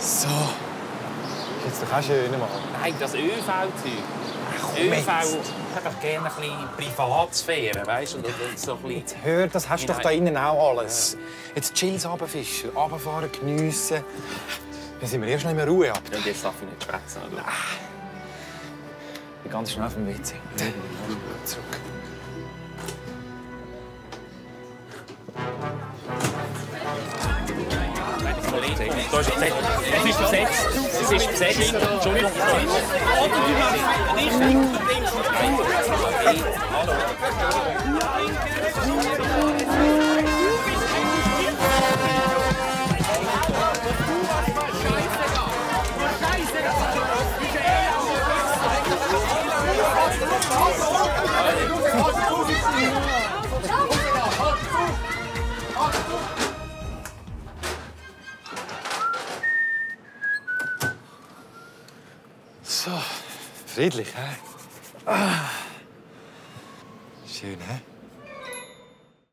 So. Ist doch auch schön, Mann. Nein, das ÖV-Zeug. ÖV. Ich hätte doch gerne ein bisschen Privatsphäre, weißt du? Und so ein bisschen... Jetzt hör, das hast du doch da innen auch alles. Jetzt chills runterfischen, runterfahren, geniessen. Dann sind wir erst noch in Ruhe ab. Und jetzt darf ich nicht schwätzen, oder? Ich bin ganz schnell vom WC. Zurück. Da ist besetzt. Es ist besetzt. Es ist besetzt. Entschuldigung. Hallo. So, friedlich, hä? Schön, hä?